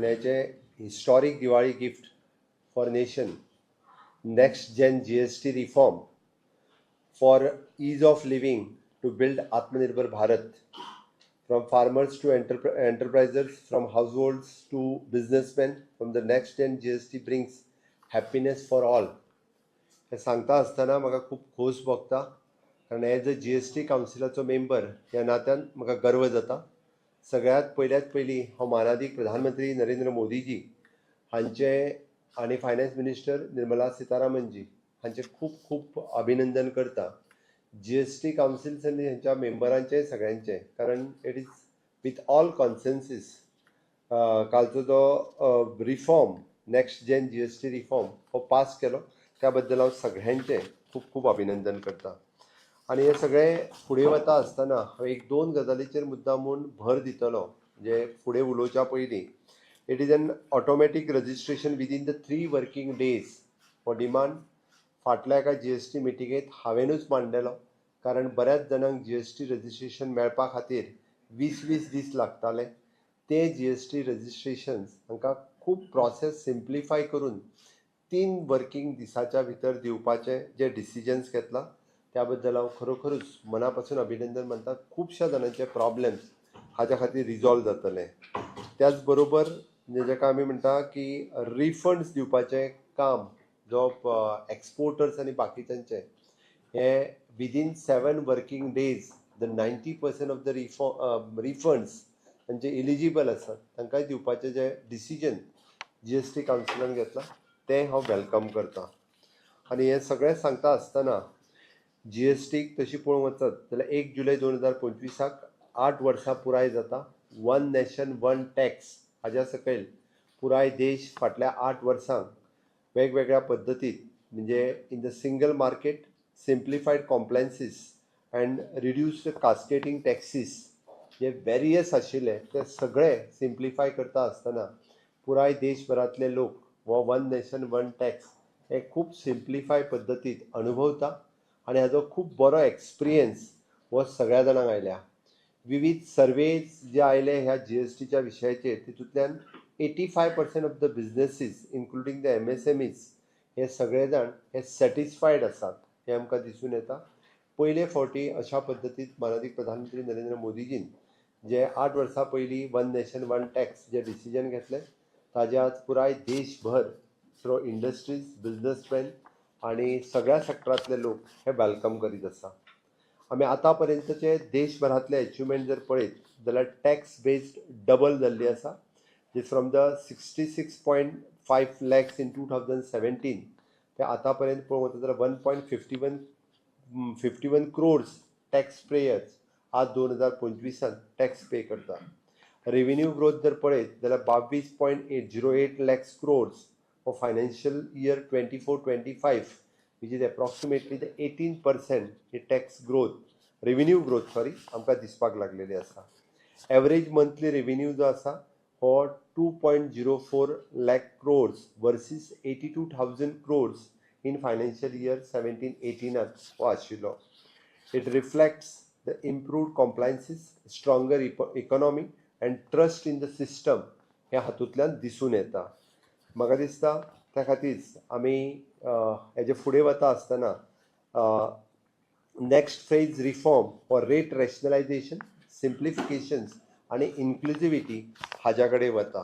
आनी हाचें historic Diwali gift for nation, next gen GST reform for ease of living to build Atmanirbhar Bharat, from farmers to enterprises, from households to businessmen, from the next gen GST brings happiness for all. हें सांगता आसतना म्हाका खूब खोस भोगता, कारण as a GST कावन्सिलाचो member ह्या नात्यान म्हाका गर्व जाता. सगळ्यांत पयल्यात पयलीं हांव मानादीक प्रधानमंत्री नरेंद्र मोदीजी हांचे आनी फायनान्स मिनिस्टर निर्मला सीतारामनजी हांचें खूब खूब अभिनंदन करता, जीएसटी कावन्सिल आनी हेंच्या मेंबरांचें सगळ्यांचें, कारण it is with all consensus कालचो जो reform, next gen GST reform हो पास केलो, त्या बद्दल हांव सगळ्यांचें खूब खूब अभिनंदन करता. आनी हें सगळें फुडें वता आसतना हांव एक दोन गजालीचेर मुद्दाम म्हूण भर दितलो, म्हणजे फुडें उलोवच्या पयलीं. It is an automatic registration within the 3 working days for demand फाटल्या एका जीएसटी मिटिंगेंत हांवेनूच मांडलेलो, कारण बऱ्याच जाणांक जीएसटी रजिस्ट्रेशन मेळपा खातीर 20 20 दीस लागताले. ते जीएसटी रजिस्ट्रेशन हांकां खूब प्रोसेस सिम्प्लिफाय करून 3 वर्कींग दिसाच्या भितर दिवपाचें जे डिसिजन्स घेतला, त्या बद्दल हांव खरोखरूच मना पासून अभिनंदन मानता. खुबश्या जाणांचे प्रॉब्लेम्स हाज्या खातीर रिजॉल्व जातले. त्याच बरोबर म्हणजे जाका आमी म्हणटा की रिफंड्स दिवपाचें काम जो एक्सपोर्टर्स आनी बाकीच्यांचे, हे within 7 working days the 90% of the refunds तांचे इलिजिबल आसात, तांकांय दिवपाचें जें डिसिजन जीएसटी कावन्सिलान घेतलां, तें हांव welcome करता. आनी हें सगळें सांगता आसतना जीएसटीक तशी पळोवंक वचत जाल्यार 1 जुलय 2025 क 8 वर्सां पुराय जाता. वन नॅशन वन टॅक्स हाज्या सकयल पुराय देश फाटल्या 8 वर्सांक वेगवेगळ्या पद्दतीत, म्हणजे in the single market, simplified compliances and reduced cascading taxes J various आशिल्ले, ते सगळे सिम्प्लिफाय करता आसतना पुराय देशभरांतले लोक हो वन नॅशन वन टॅक्स हे खूब सिम्प्लिफाय पद्दतीत अनुभवता आनी हाजो खूब बरो एक्सपिरियन्स हो सगळ्या जाणांक आयल्या. विवीध सर्वेज जे आयले ह्या जीएसटीच्या विशयाचेर, तितूंतल्यान 85% of the businesses, including the MSMEs, हे सगळे जाण हे सॅटिस्फायड आसात हें आमकां दिसून येता. पयले फावटी अशा पद्दतीन मानादीक प्रधानमंत्री नरेंद्र मोदीजीन जे 8 वर्सां पयलीं वन नॅशन वन टॅक्स जे डिसिजन घेतलें, ताजे आज पुराय देशभर थ्रू इंडस्ट्रीज, बिजनसमॅन आनी सगळ्या सॅक्टरांतले लोक हे welcome करीत आसा. आमी आतां पर्यंतचे देशभरांतले एचिवमेंट जर पळयत जाल्यार टॅक्स बेज डबल जाल्ली आसा, जे from the 66.5 lakhs in 2017 ते आतां पर्यंत पळोवंक वता जाल्यार 1.51 51 crores tax payers आज 2025 त टॅक्स पे करता. रेव्हेन्यू ग्रोथ जर पळयत जाल्यार 22.808 lakhs crores for financial year 24-25, which is approximately the 18% he tax growth, revenue growth, sorry, आमकां दिसपाक लागलेली आसा. एवरेज मंथली रेव्हेन्यू जो आसा हो 2.04 lakh crores versus 82,000 crores in financial year 17-18 त हो आशिल्लो. It reflects the improved compliances, stronger economy and trust in the system हे हातूंतल्यान दिसून येता. म्हाका दिसता त्या खातीर आमी हेजे फुडें वता आसतना next phase reform for rate rationalization, simplifications आनी इन्क्लुजिविटी हाज्या कडेन वता.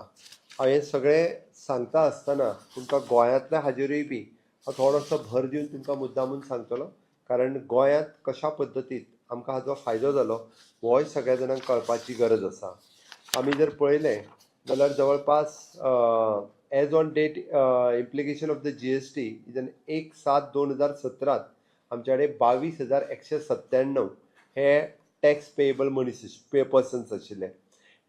हांव हें सगळें सांगता आसतना तुमकां गोंयांतल्या हाजेरूय बी हांव थोडोसो भर दिवन तुमकां मुद्दामून सांगतलो, कारण गोंयांत कशा पद्दतीन आमकां हाजो फायदो जालो, होय सगळ्या जाणांक कळपाची गरज आसा. आमी जर पळयलें जाल्यार जवळपास as on date implication of the GST is an 1/7/2017 त आमच्या कडेन 22,197 हे टॅक्स पेएबल मनीस पे पर्सन्स आशिल्ले.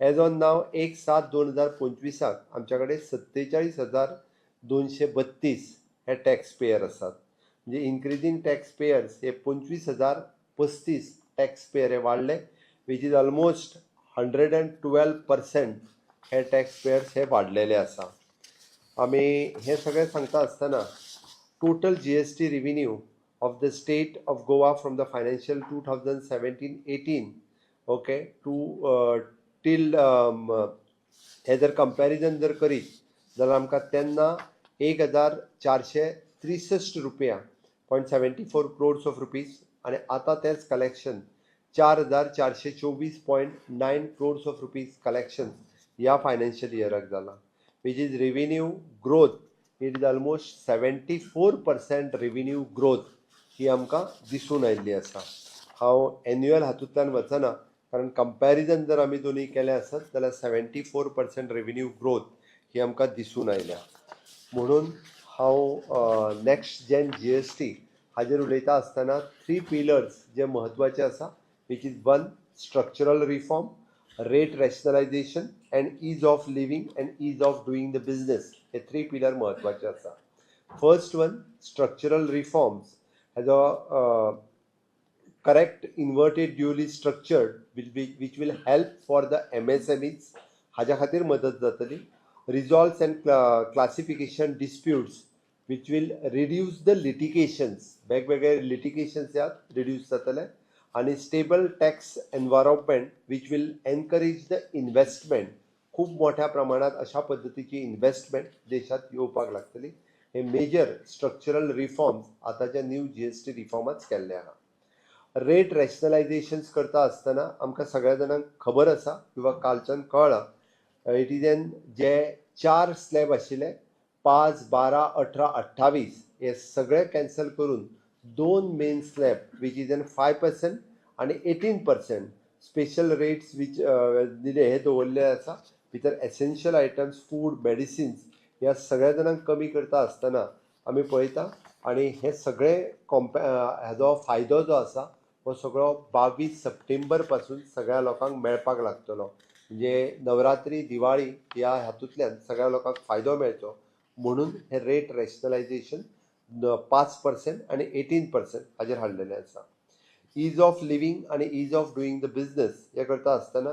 एज ऑन नाव 1/7/2025 क आमच्या कडेन 47,232 हे टॅक्स पेयर आसात. म्हणजे इन्क्रिजींग टॅक्स पेयर्स हे 25,035 टॅक्स पेयर हे वाडले, which is almost 112% hey tax payers हे वाडलेले आसा. आमी हें सगळें सांगता आसतना total GST revenue of the state of Goa from the financial 2017-18, okay, to till हे जर कंपॅरिजन जर करीत जाल्यार आमकां तेन्ना 1463 रुपया 0.74 crores of rupees आनी आतां तेंच collection 4424.9 crores of rupees collection ह्या फायनान्शियल इयराक जाला, which is revenue growth, it is almost 74% revenue growth ही आमकां दिसून आयिल्ली आसा. हांव एन्युअल हातूंतल्यान वचना, कारण कंपॅरिजन जर आमी दोनूय केलें आसत जाल्यार 74% रेविन्यू ग्रोथ ही आमकां दिसून आयल्या. म्हणून हांव नेक्स्ट जेन जीएसटी हाजेर उलयता आसतना थ्री पिलर्स जे म्हत्वाचे आसा, which is one, structural reform, rate rationalisation and ease of living and ease of doing the business, hey three pillar म्हत्वाचे आसा. फर्स्ट वन, स्ट्रक्चरल रिफॉर्म्स हेजो correct inverted dually structured will be which will help for the MSMEs, हाज्या खातीर मदत जातली. Resolves and classification disputes, which will reduce the litigations, वेगवेगळे लिटिगेशन्स ह्यात reduce जातले. आनी stable tax environment, which will encourage the investment. खूब मोठ्या प्रमाणात अशा पद्दतीची इन्व्हेस्टमेंट देशात येवपाक लागतली. हे मेजर स्ट्रक्चरल रिफॉर्म्स आतांच्या न्यू जीएसटी रिफॉर्माच केल्ले आहा. रेट रॅशनलायझेशन्स करता आसतना आमकां सगळ्या जाणांक खबर आसा किंवा कालच्यान कळ्ळां, it is N J चार स्लॅब आशिल्ले, 5, 12, 18, 28, हे सगळे कॅन्सल करून दोन main slab, which is an 5% आनी 18% स्पेशल रेट्स which दिले, हे दवरले आसा. भितर एसेन्शियल आयटम्स, फूड, मेडिसिन्स ह्या सगळ्या जाणांक कमी करता आसतना आमी पळयता. आनी हे सगळे हाजो फायदो जो आसा हो सगळो 22 सप्टेंबर पासून सगळ्या लोकांक मेळपाक लागतलो. म्हणजे नवरात्री, दिवाळी ह्या हातूंतल्यान सगळ्या लोकांक फायदो मेळचो म्हणून हे रेट रॅशनलायझेशन 5% आनी 18% हाजेर हाडलेलें आसा. Is of living आनी ease of doing the business हे करता आसतना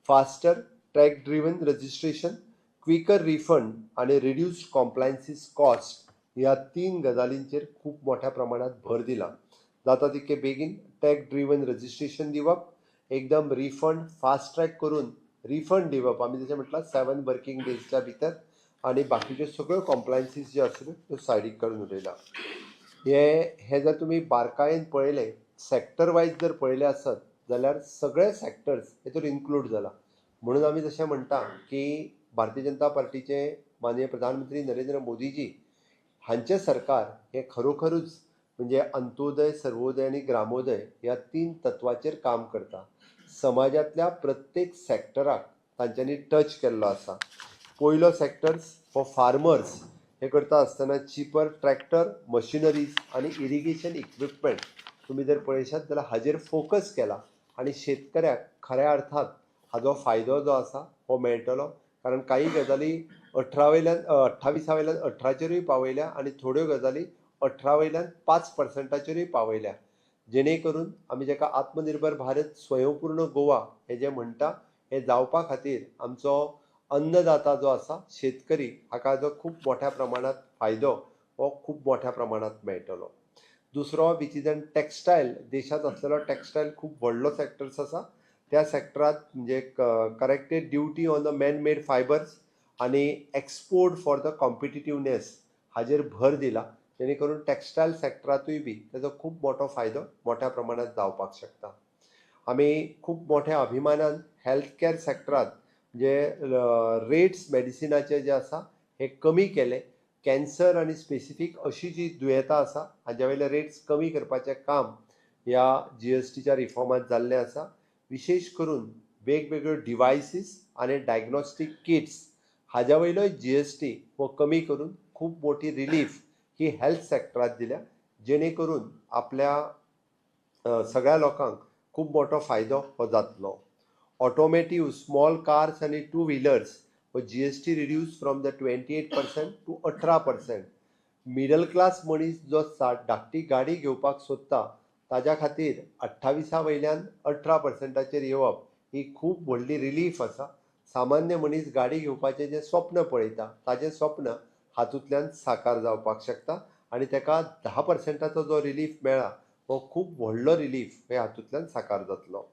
faster tech driven registration, quicker refund आनी रिड्यूस्ड कॉम्प्लायन्सीस कॉस्ट ह्या तीन गजालींचेर खूब मोठ्या प्रमाणात भर दिला. जाता तितके बेगीन टॅक ड्रिवन रजिस्ट्रेशन दिवप, एकदम रिफंड फास्ट ट्रॅक करून रिफंड दिवप, आमी जशें म्हटलां 7 वर्किंग डेजच्या भितर, आनी बाकीच्यो सगळ्यो कॉम्प्लायन्सीस ज्यो आसल्यो त्यो सायडीक काडून उडयला. हे हे जर तुमी बारकायेन पळयलें, सॅक्टर वायज जर पळयलें आसत जाल्यार सगळे सॅक्टर्स हेतून इन्क्लूड जाला. म्हणून आमी जशें म्हणटा की भारतीय जनता पार्टीचे माननीय प्रधानमंत्री नरेंद्र मोदीजी हांचें सरकार हें खरोखरूच म्हणजे अंत्योदय, सर्वोदय आनी ग्रामोदय ह्या तीन तत्वाचेर काम करता. समाजांतल्या प्रत्येक सॅक्टराक तांच्यांनी टच केल्लो आसा. पयलो सॅक्टर्स फॉर फार्मर्स हे करता आसतना चिपर ट्रॅक्टर, मशिनरीज आनी इरिगेशन इक्विपमेंट तुमी जर पळयशात जाल्यार हाजेर फोकस केला आनी शेतकऱ्याक खऱ्या अर्थात हाजो फायदो जो आसा हो मेळटलो. कारण काही गजाली 18 वयल्यान 28 वयल्यान 18चेरूय पावयल्या आनी थोड्यो गजाली 18 वयल्यान 5%चेरूय पावयल्या, जेणे करून आमी जाका आत्मनिर्भर भारत, स्वयंपूर्ण गोवा हे जे म्हणटा हे जावपा खातीर आमचो अन्नदाता जो आसा शेतकरी हाका जो खूब मोठ्या प्रमाणात फायदो हो खूब मोठ्या प्रमाणात मेळटलो. दुसरो which is an textile, देशांत आसलेलो टॅक्सटायल खूब व्हडलो सॅक्टर्स आसा. त्या सॅक्टरांत म्हणजे corrected duty on the man made fibres आनी एक्सपोर्ट फॉर the competitiveness हाजेर भर दिला, जेणे करून टॅक्सटायल सॅक्टरांतूय बी तेजो खूब मोठो फायदो मोठ्या प्रमाणात जावपाक शकता. आमी खूब मोठ्या अभिमानान हेल्थ कॅर सॅक्टरांत जे रेट्स मेडिसिनाचे जे आसा हे कमी केले. कॅन्सर आनी स्पेसिफीक अशी जी दुयेंतां आसा हाज्या वयले रेट्स कमी करपाचें काम ह्या जीएसटीच्या रिफॉर्मांत जाल्लें आसा. विशेश करून वेगवेगळ्यो डिवायसीस आनी डायग्नोस्टीक किट्स हाज्या वयलोय जीएसटी हो कमी करून खूब मोठी रिलीफ ही हेल्थ सॅक्टरांत दिल्या, जेणे करून आपल्या सगळ्या लोकांक खूब मोठो फायदो हो जातलो. ऑटोमेटीव, स्मॉल कार्स आनी टू व्हिलर्स हो GST reduce from the 28% to 18%. Middle class मनीस जो धाकटी गाडी घेवपाक सोदता ताज्या खातीर 28 वयल्यान 18%चेर येवप ही खूब व्हडली रिलीफ आसा. सामान्य मनीस गाडी घेवपाचें जें स्वप्न पळयता ताजें स्वप्न हातूंतल्यान साकार जावपाक शकता आनी ताका 10%चो जो रिलीफ मेळ्ळा हो खूब व्हडलो रिलीफ हे हातूंतल्यान साकार जातलो.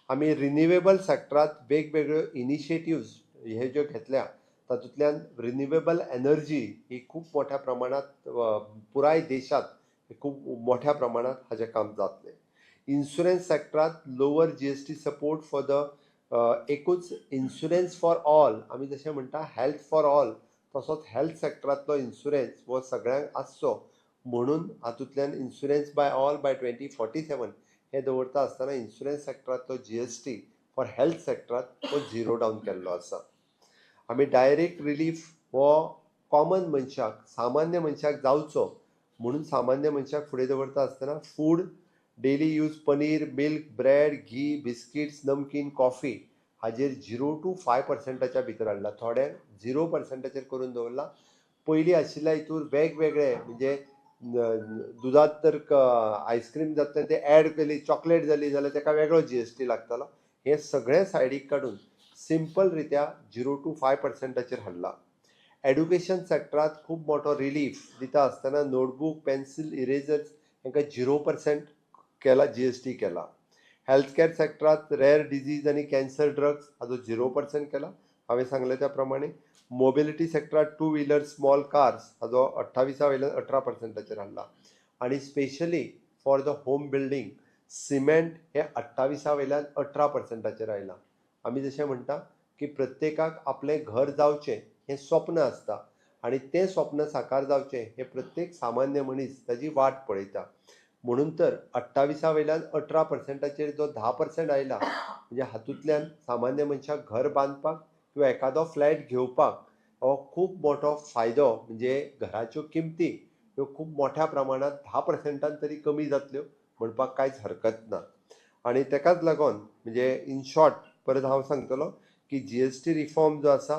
आमी रिन्युएबल सॅक्टरांत वेगवेगळ्यो इनिशिएटिव्ज हे ज्यो घेतल्या तातूंतल्यान रिन्युएबल एनर्जी ही खूब मोठ्या प्रमाणांत पुराय देशांत खूब मोठ्या प्रमाणांत हाजें काम जातलें. इन्शुरन्स सेक्टरांत lower GST support for the एकूच इन्शुरन्स फॉर ऑल, आमी जशें म्हणटा हेल्थ फॉर ऑल, तसोच हेल्थ सेक्टरांतलो इन्शुरन्स हो सगळ्यांक आसचो म्हणून हातूंतल्यान insurance by all by 2047 हें दवरता आसतना इन्शुरन्स सेक्टरांतलो जीएसटी फॉर हेल्थ सेक्टरांत हो झिरो डावन केल्लो आसा. आमी डायरेक्ट रिलीफ हो कॉमन मनशाक, सामान्य मनशाक जावचो म्हणून सामान्य मनशाक फुडें दवरता आसतना food, daily use paneer, milk, bread, ghee, biscuits, namkeen, coffee हाजेर 0 to 5% भितर हाडला. थोड्यांक 0% करून दवरला. पयलीं आशिल्ल्या हितूर वेगवेगळे म्हणजे दुदांत तर आयस्क्रीम जातलें तें एड केली, चॉकलेट जाली जाल्यार ताका वेगळो जीएसटी लागतालो. हें सगळें सायडीक काडून सिंपल रित्या 0 to 5% हाडला. एड्युकेशन सेक्टरांत खूब मोठो रिलीफ दिता आसतना नोटबूक, पेन्सील, इरेजर्स हांकां 0% केला, जीएसटी केला. हेल्थ केअर सेक्टरांत रेअर डिजीज आनी कॅन्सर ड्रग्स हाजो 0% केला. हांवें सांगलें त्या प्रमाणे मोबिलिटी सेक्टरांत टू व्हिलर, स्मॉल कार्स हाजो 28 वयल्यान 18% हाडला. आनी specially for the home building cement हे 28 वयल्यान 18% आयलां. आमी जशें म्हणटा की प्रत्येकाक आपलें घर जावचें हें स्वप्न आसता आनी तें स्वप्न साकार जावचें हें प्रत्येक सामान्य मनीस ताजी वाट पळयता. म्हणून तर 28 वयल्यान 18% जो 10% आयला म्हणजे हातूंतल्यान सामान्य मनशाक घर बांदपाक किंवा एखादो फ्लॅट घेवपाक हो खूब मोठो फायदो, म्हणजे घराच्यो किमती ह्यो खूब मोठ्या प्रमाणांत 10% तरी कमी जातल्यो म्हणपाक कांयच हरकत ना. आनी तेकाच लागून म्हणजे इन शॉर्ट परत हांव सांगतलो की जीएसटी रिफॉर्म जो आसा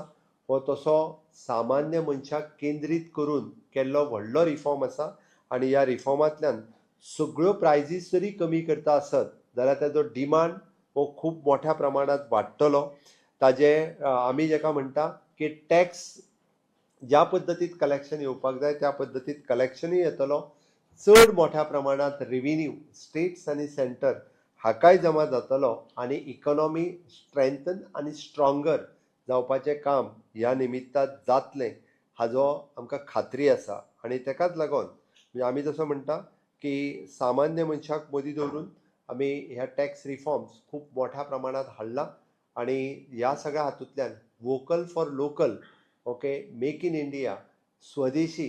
हो तसो सामान्य मनशाक केंद्रीत करून केल्लो व्हडलो रिफॉर्म आसा आनी ह्या रिफॉर्मांतल्यान सगळ्यो प्रायजीस जरी कमी करता आसत जाल्यार ताजो डिमांड हो खूब मोठ्या प्रमाणांत वाडटलो. ताजे आमी जेका म्हणटा की टॅक्स ज्या पद्दतीत कलेक्शन येवपाक जाय त्या पद्दतीत कलेक्शनूय येतलो. चड मोठ्या प्रमाणांत रेविन्यू स्टेट्स आनी सेंटर हाकाय जमा जातलो आनी इकॉनॉमी स्ट्रेंथन आनी स्ट्रॉंगर जावपाचें काम ह्या निमित्तान जातलें हाजो आमकां खात्री आसा. आनी तेकाच लागून म्हणजे आमी जसो म्हणटा की सामान्य मनशाक मदीं दवरून आमी ह्या टॅक्स रिफॉर्म्स खूब मोठ्या प्रमाणांत हाडला आनी ह्या सगळ्या हातूंतल्यान vocal for local, okay, make in India, स्वदेशी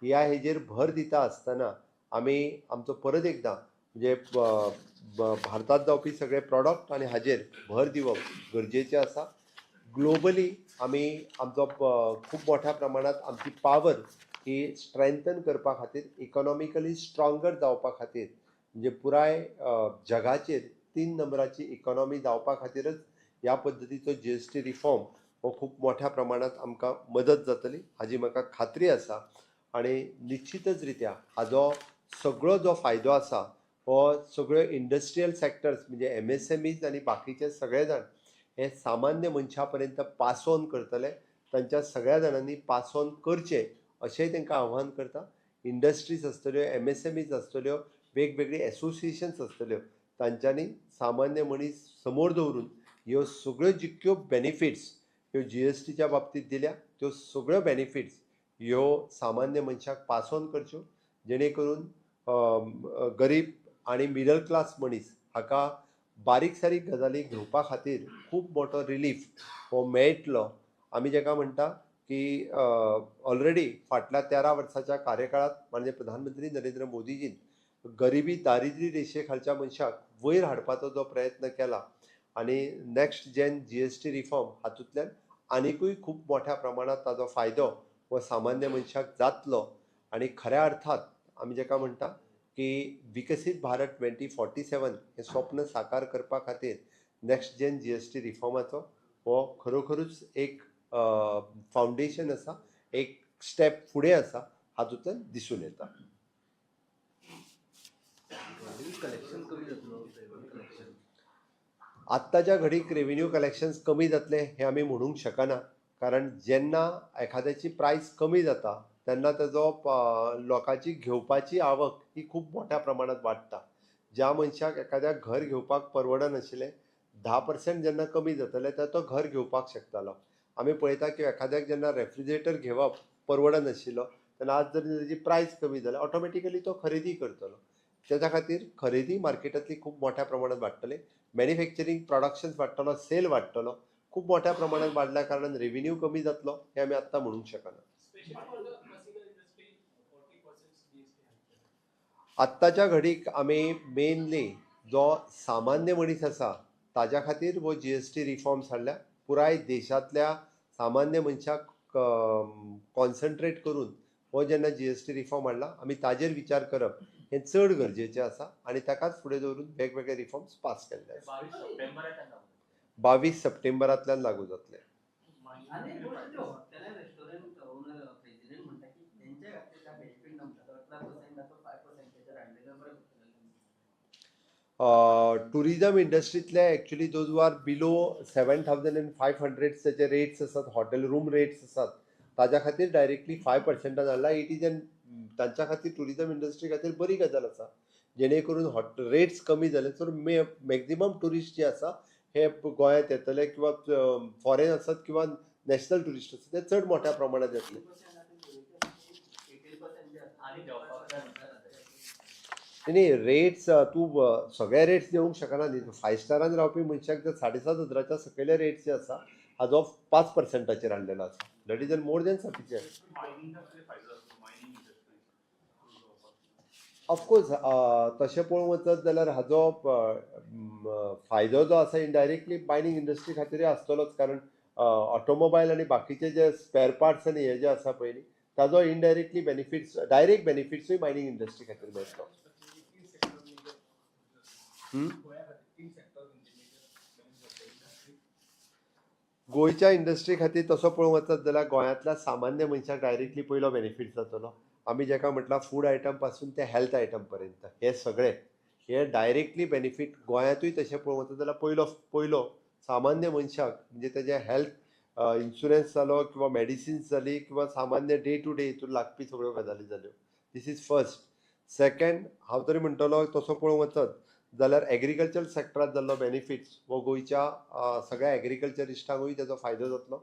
ह्या हेजेर भर दिता आसतना आमी आमचो परत एकदां म्हणजे भारतांत जावपी सगळे प्रॉडक्ट आनी हाजेर भर दिवप गरजेचें आसा. ग्लोबली आमी आमचो खूब मोठ्या प्रमाणांत आमची पावर ही स्ट्रेंथन करपा खातीर, इकॉनॉमिकली स्ट्रॉंगर जावपा खातीर, म्हणजे पुराय जगाचेर 3 नंबराची इकॉनॉमी जावपा खातीरच ह्या पद्दतीचो जीएसटी रिफॉर्म हो खूब मोठ्या प्रमाणांत आमकां मदत जातली हाजी म्हाका खात्री आसा. आनी निश्चितच रित्या हाजो सगळो जो फायदो आसा हो सगळ्यो इंडस्ट्रियल सेक्टर्स म्हणजे एमएसएमईज आनी बाकीचे सगळे जाण हे सामान्य मनशा पर्यंत पास ऑन करतले. तांच्या सगळ्या जाणांनी पास ऑन करचें अशेंय तांकां आव्हान करता. इंडस्ट्रीज आसतल्यो, एमएसएमईज आसतल्यो, वेगवेगळी एसोसिएशन्स आसतल्यो, तांच्यांनी सामान्य मनीस समोर दवरून ह्यो सगळ्यो जितक्यो बेनिफिट्स ह्यो जीएसटीच्या बाबतींत दिल्या त्यो सगळ्यो बेनिफिट्स ह्यो सामान्य मनशाक पास ऑन करच्यो, जेणे करून गरीब आनी मिडल क्लास मनीस हाका बारीक सारीक गजाली घेवपा खातीर खूब मोठो रिलीफ हो मेळटलो. आमी जेका म्हणटा की ऑलरेडी फाटल्या 13 वर्साच्या कार्यकाळांत माननीय प्रधानमंत्री नरेंद्र मोदीजीन गरिबी दारिद्र्य रेशे खालच्या मनशाक वयर हाडपाचो जो प्रयत्न केला आनी नेक्स्ट जेन जीएसटी रिफॉर्म हातूंतल्यान आनिकूय खूब मोठ्या प्रमाणांत ताजो फायदो हो सामान्य मनशाक जातलो. आनी खऱ्या अर्थात आमी जेका म्हणटा की विकसीत भारत 2047 हें स्वप्न साकार करपा खातीर नेक्स्ट जेन जीएसटी रिफॉर्माचो हो खरोखरूच एक फावंडेशन आसा, एक स्टेप फुडें आसा हातूंतल्यान दिसून येता. आत्ताच्या घडीक रेव्हेन्यू कलेक्शन्स कमी जातले हें आमी म्हणूंक शकना, कारण जेन्ना एखाद्याची प्रायस कमी जाता तेन्ना ताजो लोकांची घेवपाची आवक ही खूब मोठ्या प्रमाणांत वाडटा. ज्या मनशाक एखाद्या घर घेवपाक परवडनाशिल्लें 10% जेन्ना कमी जातलें तेन्ना तो घर घेवपाक शकतालो. आमी पळयता की एखाद्याक जेन्ना रेफ्रिजरेटर घेवप परवडनाशिल्लो तेन्ना आज जर तेजी प्रायस कमी जाल्यार ऑटोमॅटिकली तो खरेदी करतलो. तेच्या खातीर खरेदी मार्केटांतली खूब मोठ्या प्रमाणात वाडटले, मॅन्युफॅक्चरींग प्रोडक्शन्स वाडटलो, सेल वाडटलो. खूब मोठ्या प्रमाणात वाडल्या कारणान रेव्हेन्यू कमी जातलो हें आमी आत्तां म्हणूंक शकना. आत्ताच्या घडीक आमी मेनली जो सामान्य मनीस आसा ताज्या खातीर हो जीएसटी रिफॉर्म्स हाडल्या. पुराय देशांतल्या सामान्य मनशाक कॉन्सन्ट्रेट करून हो जेन्ना जीएसटी रिफॉर्म हाडला आमी ताजेर विचार करप हें चड गरजेचें आसा आनी ताकाच फुडें दवरून वेगवेगळे रिफॉर्म्स पास केल्ले आसा. 22 सप्टेंबरांतल्यान लागू जातले. टुरिजम इंडस्ट्रींतले actually those who are below 7,500 ताचे रेट्स आसात, हॉटेल रूम रेट्स आसात, ताज्या खातीर डायरेक्टली 5% हाडला. It is an तांच्या खातीर टुरिजम इंडस्ट्री खातीर बरी गजाल आसा, जेणे करून हॉट रेट्स कमी जाले सो मॅक्झिमम ट्युरिस्ट जे आसा हे गोंयांत येतले किंवा फॉरेन आसात किंवा नॅशनल ट्युरिस्ट आसात ते चड मोठ्या प्रमाणात येतले. न्ही रेट्स तूं सगळे रेट्स देवंक शकना न्ही. 5 स्टारान रावपी मनशाक जर 7,500 सकयले रेट्स जे आसा हाजो 5% हाडलेलो आसा. That is an more than sufficient. Of course तशें पळोवंक वचत जाल्यार हाजो फायदो जो आसा इनडायरेक्टली मायनींग इंडस्ट्री खातीरय आसतलोच, कारण ऑटोमोबायल आनी बाकीचे जे स्पेर पार्ट्स आनी हे जे आसा पळय न्ही ताजो इनडायरेक्टली बेनिफिट्स, डायरेक्ट बेनिफिट्सूय मायनींग इंडस्ट्री खातीर मेळटलो. गोंयच्या इंडस्ट्री खातीर तसो पळोवंक वचत जाल्यार गोंयांतल्या सामान्य मनशाक डायरेक्टली पयलो बेनिफीट जातलो. आमी जेका म्हटलां फूड आयटम पासून ते हेल्थ आयटम पर्यंत हे सगळे हे डायरेक्टली बेनिफीट गोंयांतूय तशें पळोवंक वचत जाल्यार पयलो पयलो सामान्य मनशाक म्हणजे तेजे हेल्थ इन्शुरन्स जालो किंवा मेडिसिन्स जाली किंवा सामान्य डे टू डे हितून लागपी सगळ्यो गजाली जाल्यो. This is first. Second, हांव तरी म्हणटलो तसो पळोवंक वचत जाल्यार एग्रीकल्चर सेक्टरांत जाल्लो बेनिफिट्स हो गोंयच्या सगळ्या एग्रीकल्चरिस्टांकूय तेजो फायदो जातलो.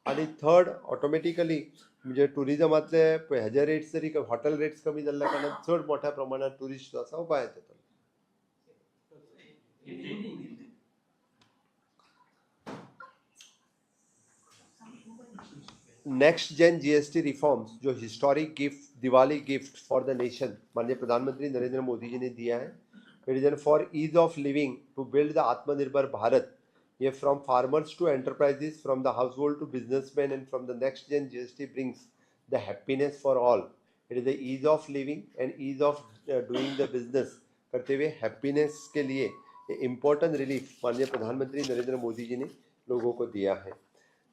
आनी थर्ड, ऑटोमॅटिकली म्हणजे ट्युरिजमांतले हेजे रेट्स जरी हॉटेल रेट्स कमी जाल्ल्या कारणान चड मोठ्या प्रमाणात ट्युरिस्ट जो आसा हो गोंयांत येतलो. नेक्स्ट जेन जीएसटी रिफॉर्म्स जो historic gift, Diwali gift for the nation माननीय प्रधानमंत्री नरेंद्र मोदी जी ने दिया है. It is for ease of living to build the Atmanirbhar Bharat. ये from farmers to enterprises, from the household to businessman and from the next gen GST brings the happiness for all. It is the ease of living and ease of doing the business करते हुए happiness K लिए important relief माननीय प्रधानमंत्री नरेंद्र मोदी जी ने लोगों को दिया है.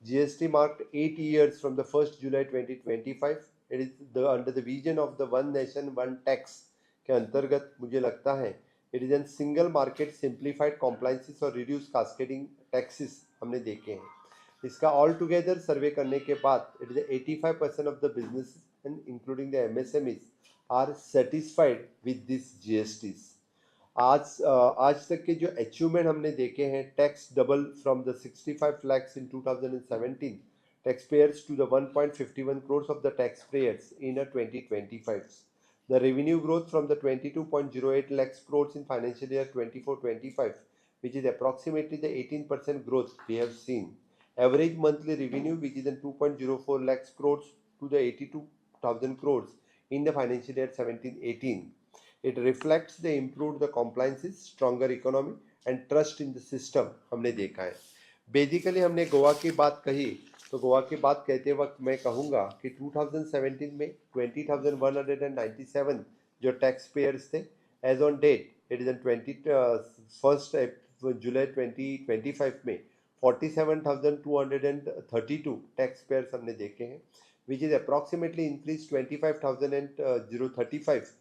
GST marked 8 years from the 1st July 2025. It is the under the vision of the one nation one tax K अंतर्गत मुझे लगता है it is an single market simplified compliances Aur reduce cascading taxes हमने देखे हैं. इसका all together survey करने K बाद it is 85% of the business and including the MSMEs are satisfied with this GSTs. आज तक के जो अचीवमेंट हमने देखे हैं, tax double from the 65 lakhs in 2017 tax payers to the 1.51 crore of the tax payers in a 2025. The revenue growth from the 22.08 lakhs crores in financial year 24-25, which is approximately the 18% growth we have seen. Average monthly revenue, which is in 2.04 lakhs crores to the 82,000 crores in the financial year 17-18. It reflects the improved the compliances, stronger economy and trust in the system हमने देखा है. Basically हमने गोवा की बात कही तो गोवा की बात कहते वक्त मैं कहूँगा कि 2017 में 20,197 जो टैक्स पेयर्स थे, as on date it is 21 July 2025 में 47,232 टैक्स पेयर्स हमने देखे हैं, which is approximately increase 25,035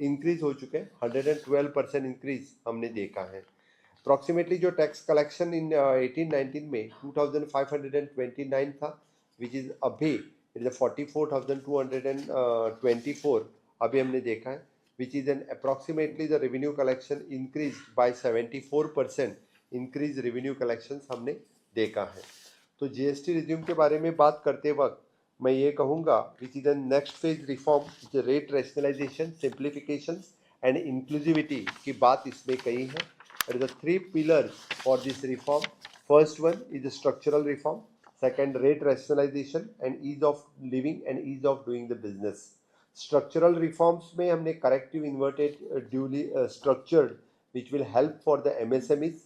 increase हो चुके हैं, 112% इंक्रीज हमने देखा है. अप्रॉक्सीमेटली जो टैक्स कलेक्शन इन 18-19 में 2,529 था, which is अभी it is 44,224 अभी हमने देखा है, which is an approximately the revenue collection increase by 74% increase revenue collections हमने देखा है. तो जीएसटी रिज्यूम के बारे में बात करते वक्त मैं ये कहूँगा, which is the next phase reform, rate rationalization, simplification and inclusivity की बात इसमें कही है। It the three pillars for this reform. First one is the structural reform, second, rate rationalization and ease of living and ease of doing the business. Structural reforms में हमने corrective inverted duly structured, which will help for the MSMEs,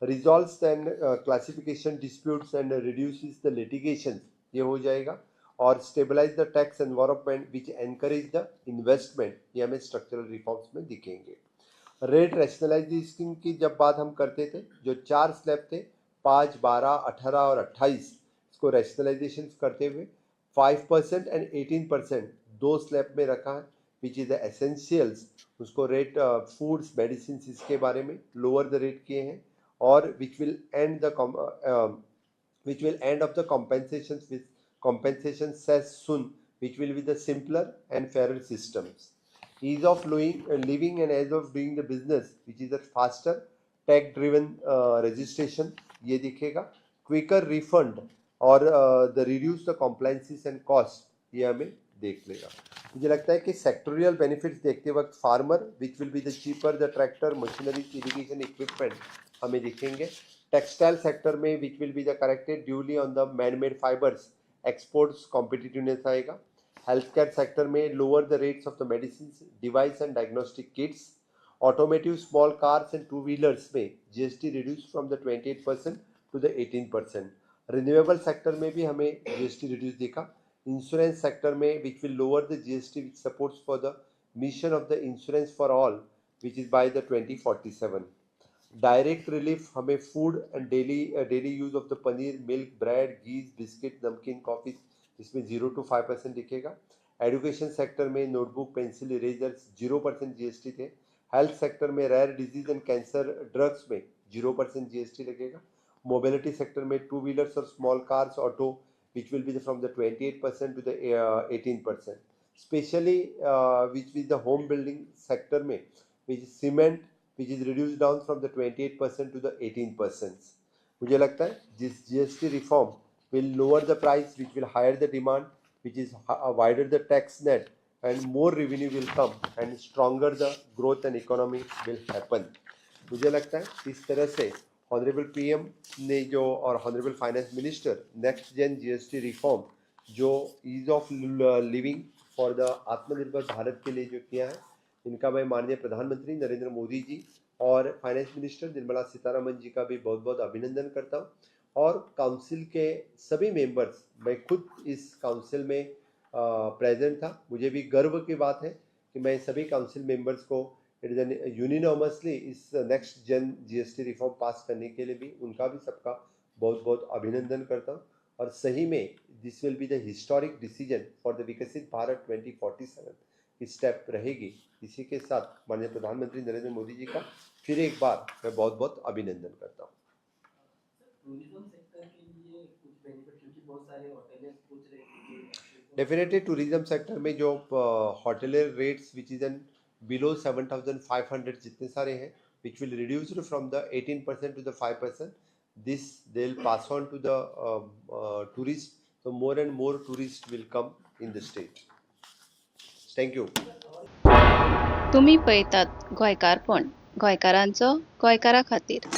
resolves and classification disputes and reduces the litigation, ये हो जाएगा, और stabilize the tax environment, which encourage the investment. ये हमें structural reforms में दिखेंगे। Rate rationalisation की जब बात हम करते थे, जो चार स्लैब थे, 5, 12, 18 और 28, इसको रैशनलाइजेशन करते हुए 5% एंड 18% दो स्लैब में रखा है, which is the essentials. उसको रेट फूड्स, मेडिसिन, इसके बारे में लोअर the rate किए हैं और which will end of the compensation with compensation cess soon, which will be the simpler and fairer systems. Ease of living and ease of doing the business, which is a faster tech driven registration, ये दिखेगा, quicker refund Aur the reduce the compliances and cost, ये हमें देख लेगा। मुझे लगता है कि sectoral benefits देखते वक्त farmer, which will be the cheaper the tractor, machinery, irrigation equipment हमें दिखेंगे। टेक्सटाइल सेक्टर में, which will be the corrected duty on the man made fibers, exports competitiveness आएगा। हेल्थ केयर सेक्टर में lower the rates of the medicine, device and diagnostic kits. Automotive, small cars and two wheelers में GST reduce from the 28% to the 18%. Renewable sector में भी हमें GST reduce दिखा। Insurance sector में, which will lower the GST, which supports for the mission of the insurance for all, which is by the 2047. Direct relief हमें food and daily use of the paneer, milk, bread, ghees, biscuit, namkeen, coffee, इसमें 0 two 5% दिखेगा। Education sector में notebook, pencil, erasers 0% GST थे। Health sector में rare disease and cancer drugs में 0% GST लगेगा। Mobility sector में two wheelers Aur small cars, auto, which will be from the 28% to the 18%. Especially which is the home building sector में, which is cement, which is reduced down from the 28% to the 18%. मुझे लगता है this GST reform will lower the price, which will higher the demand, which is wider the tax net and more revenue will come and stronger the growth and economy will happen. मुझे लगता है इस तरह से honourable PM ने जो और honourable finance minister next gen GST reform जो ease of living for the आत्मनिर्भर Bharat K लिए जो किया है, इनका मैं माननीय प्रधानमंत्री नरेंद्र मोदी जी और फाइनेंस मिनिस्टर निर्मला सीतारमन जी का भी बहुत बहुत अभिनंदन करता हूँ और काउंसिल के सभी मेंबर्स, मैं खुद इस काउंसिल में प्रेजेंट था। मुझे भी गर्व की बात है कि मैं सभी काउंसिल मेंबर्स को it is an unanimously इस next gen GST reform pass करने के लिए भी उनका भी सबका बहुत बहुत अभिनंदन करता हूँ। और सही में this will be the historic decision for the विकसित भारत 2047 की स्टेप रहेगी। इसी के साथ माननीय प्रधानमंत्री नरेंद्र मोदी जी का फिर एक बार मैं बहुत बहुत अभिनंदन करता हूँ। टूरिज्म सेक्टर के लिए कुछ बेनिफिट, क्योंकि बहुत सारे होटलर्स पूछ रहे थे कि डेफिनेटली, टूरिज्म सेक्टर में जो hotelier rates, which is an below 7500 जितने सारे हैं, which will reduce from the 18% to the 5%. This they will pass on to the tourist, so more and more tourists will come in the state. Thank you. तुमी पळयतात गोंयकारपण, गोंयकारांचो गोंयकारा खातीर.